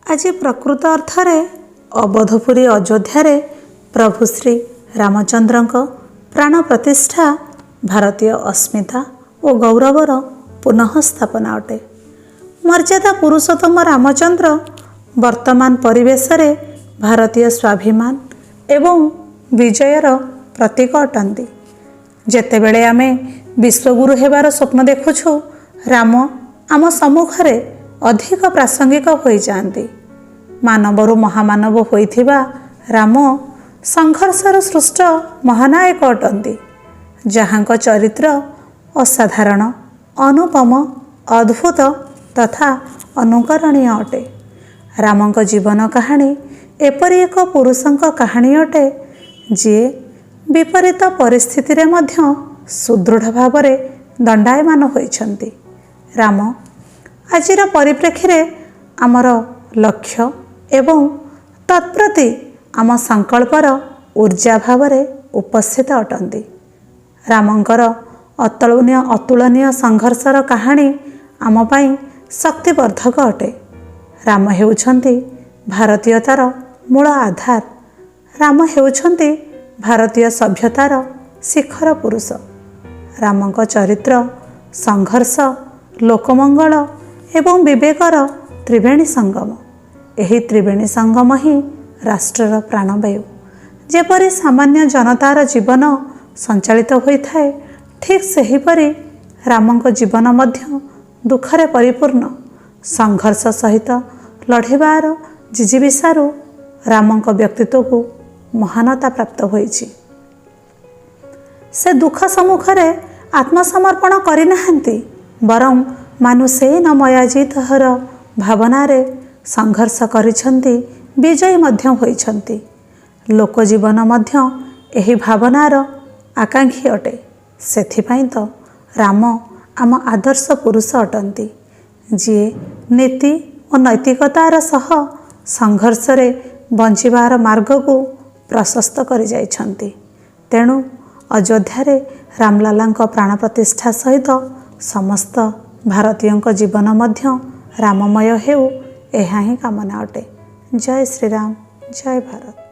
ଆଜି ପ୍ରକୃତ ଅର୍ଥରେ ଅବଧପୁରୀ ଅଯୋଧ୍ୟାରେ ପ୍ରଭୁ ଶ୍ରୀ ରାମଚନ୍ଦ୍ରଙ୍କ ପ୍ରାଣ ପ୍ରତିଷ୍ଠା ଭାରତୀୟ ଅସ୍ମିତା ଓ ଗୌରବର ପୁନଃ ସ୍ଥାପନା ଅଟେ। ମର୍ଯ୍ୟାଦା ପୁରୁଷୋତ୍ତମ ରାମଚନ୍ଦ୍ର ବର୍ତ୍ତମାନ ପରିବେଶରେ ଭାରତୀୟ ସ୍ୱାଭିମାନ ଏବଂ ବିଜୟର ପ୍ରତୀକ ଅଟନ୍ତି। ଯେତେବେଳେ ଆମେ ବିଶ୍ୱଗୁରୁ ହେବାର ସ୍ୱପ୍ନ ଦେଖୁଛୁ, ରାମ ଆମ ସମ୍ମୁଖରେ ଅଧିକ ପ୍ରାସଙ୍ଗିକ ହୋଇଯାଆନ୍ତି। ମାନବରୁ ମହାମାନବ ହୋଇଥିବା ରାମ ସଂଘର୍ଷରୁ ସୃଷ୍ଟ ମହାନାୟକ ଅଟନ୍ତି, ଯାହାଙ୍କ ଚରିତ୍ର ଅସାଧାରଣ, ଅନୁପମ, ଅଦ୍ଭୁତ ତଥା ଅନୁକରଣୀୟ ଅଟେ। ରାମଙ୍କ ଜୀବନ କାହାଣୀ ଏପରି ଏକ ପୁରୁଷଙ୍କ କାହାଣୀ ଅଟେ, ଯିଏ ବିପରୀତ ପରିସ୍ଥିତିରେ ମଧ୍ୟ ସୁଦୃଢ଼ ଭାବରେ ଦଣ୍ଡାୟମାନ ହୋଇଛନ୍ତି। ରାମ ଆଜିର ପରିପ୍ରେକ୍ଷୀରେ ଆମର ଲକ୍ଷ୍ୟ ଏବଂ ତତ୍ପ୍ରତି ଆମ ସଂକଳ୍ପର ଉର୍ଜା ଭାବରେ ଉପସ୍ଥିତ ଅଟନ୍ତି। ରାମଙ୍କର ଅତୁଳନୀୟ ସଂଘର୍ଷର କାହାଣୀ ଆମ ପାଇଁ ଶକ୍ତିବର୍ଦ୍ଧକ ଅଟେ। ରାମ ହେଉଛନ୍ତି ଭାରତୀୟତାର ମୂଳ ଆଧାର। ରାମ ହେଉଛନ୍ତି ଭାରତୀୟ ସଭ୍ୟତାର ଶିଖର ପୁରୁଷ। ରାମଙ୍କ ଚରିତ୍ର ସଂଘର୍ଷ, ଲୋକମଙ୍ଗଳ ଏବଂ ବିବେକର ତ୍ରିବେଣୀ ସଙ୍ଗମ। ଏହି ତ୍ରିବେଣୀ ସଙ୍ଗମ ହିଁ ରାଷ୍ଟ୍ରର ପ୍ରାଣବାୟୁ। ଯେପରି ସାମାନ୍ୟ ଜନତାର ଜୀବନ ସଞ୍ଚାଳିତ ହୋଇଥାଏ, ଠିକ୍ ସେହିପରି ରାମଙ୍କ ଜୀବନ ମଧ୍ୟ ଦୁଃଖରେ ପରିପୂର୍ଣ୍ଣ। ସଂଘର୍ଷ ସହିତ ଲଢ଼ିବାର ଜିଜୀବିଷାରୁ ରାମଙ୍କ ବ୍ୟକ୍ତିତ୍ୱକୁ ମହାନତା ପ୍ରାପ୍ତ ହୋଇଛି। ସେ ଦୁଃଖ ସମ୍ମୁଖରେ ଆତ୍ମସମର୍ପଣ କରିନାହାନ୍ତି, ବରଂ ମାନୁଷେନ ମୟାଜିତଃର ଭାବନାରେ ସଂଘର୍ଷ କରିଛନ୍ତି, ବିଜୟୀ ମଧ୍ୟ ହୋଇଛନ୍ତି। ଲୋକଜୀବନ ମଧ୍ୟ ଏହି ଭାବନାର ଆକାଂକ୍ଷୀ ଅଟେ। ସେଥିପାଇଁ ତ ରାମ ଆମ ଆଦର୍ଶ ପୁରୁଷ ଅଟନ୍ତି, ଯିଏ ନୀତି ଓ ନୈତିକତାର ସହ ସଂଘର୍ଷରେ ବଞ୍ଚିବାର ମାର୍ଗକୁ ପ୍ରଶସ୍ତ କରିଯାଇଛନ୍ତି। ତେଣୁ ଅଯୋଧ୍ୟାରେ ରାମଲାଲାଙ୍କ ପ୍ରାଣ ପ୍ରତିଷ୍ଠା ସହିତ ସମସ୍ତ ଭାରତୀୟଙ୍କ ଜୀବନ ମଧ୍ୟ ରାମମୟ ହେଉ, ଏହା ହିଁ କାମନା ଅଟେ। ଜୟ ଶ୍ରୀରାମ, ଜୟ ଭାରତ।